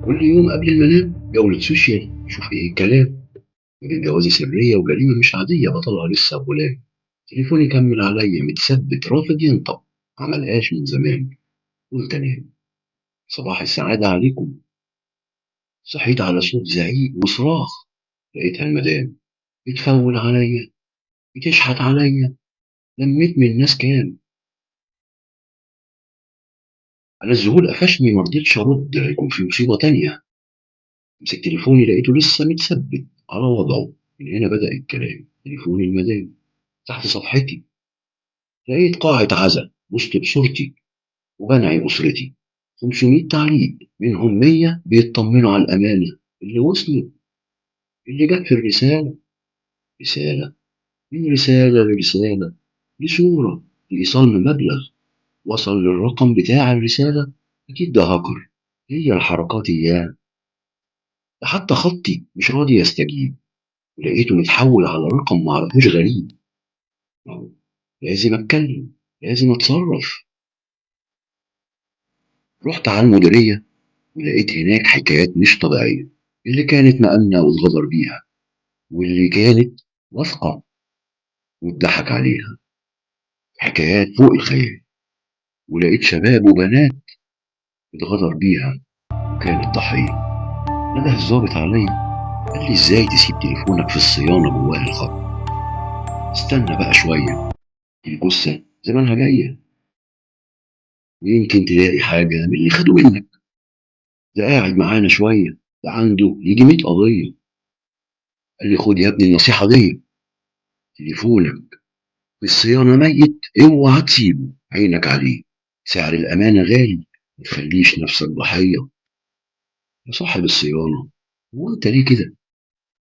كل يوم قبل المنام جولة social، شوف إيه الكلام. ما بين جوازة سرية وجريمة مش عادية بطلها لسه غلام. تليفوني كمل عليا متثبت رافض ينطق، عملهاش من زمان. قلت أنام. صباح السعادة عليكم. صحيت على صوت زعيق وصراخ، لقيتها المدام بتفول عليا، بتشحت عليا. لميت من الناس كام. أنا الذهول قفشني، ما رضيتش أرد، هيكون في مصيبة تانية. مسكت تليفوني لقيته لسه متثبت على وضعه. من هنا بدأ الكلام. تليفون المدام تحت صفحتي لقيت قاعة عزا وسط بصورتي وبنعي أسرتي. 500 تعليق، منهم 100 بيطمنوا على الأمانة اللي وصلت، اللي جت في الرسالة. رسالة من رسالة لرسالة، لصورة، لإيصال مبلغ وصل للرقم بتاع الرسالة. أكيد ده هاكر، هي الحركات إياه. ده حتى خطي مش راضي يستجيب، ولقيته متحول على رقم معرفوش غريب. لازم أتكلم، لازم أتصرف. رحت على المديرية ولقيت هناك حكايات مش طبيعية، اللي كانت مأمنة واتغدر بيها، واللي كانت واثقة واتضحك عليها. حكايات فوق الخيال. ولقيت شباب وبنات اتغدر بيها وكانت ضحية. نده الظابط عليا قال لي ازاي تسيب تليفونك في الصيانة جواه الخط؟ استنى بقى شوية، الجثة زمانها جاية، ويمكن تلاقي حاجة من اللي خدوا منك. ده قاعد معانا شوية، ده عنده يجي 100 قضية. قال لي خد يا ابني النصيحة دي، تليفونك في الصيانة ميت اوعى تسيبه، عينك عليه، سعر الأمانة غالي، ما تخليش نفسك ضحية. يا صاحب الصيانة، هو انت ليه كده؟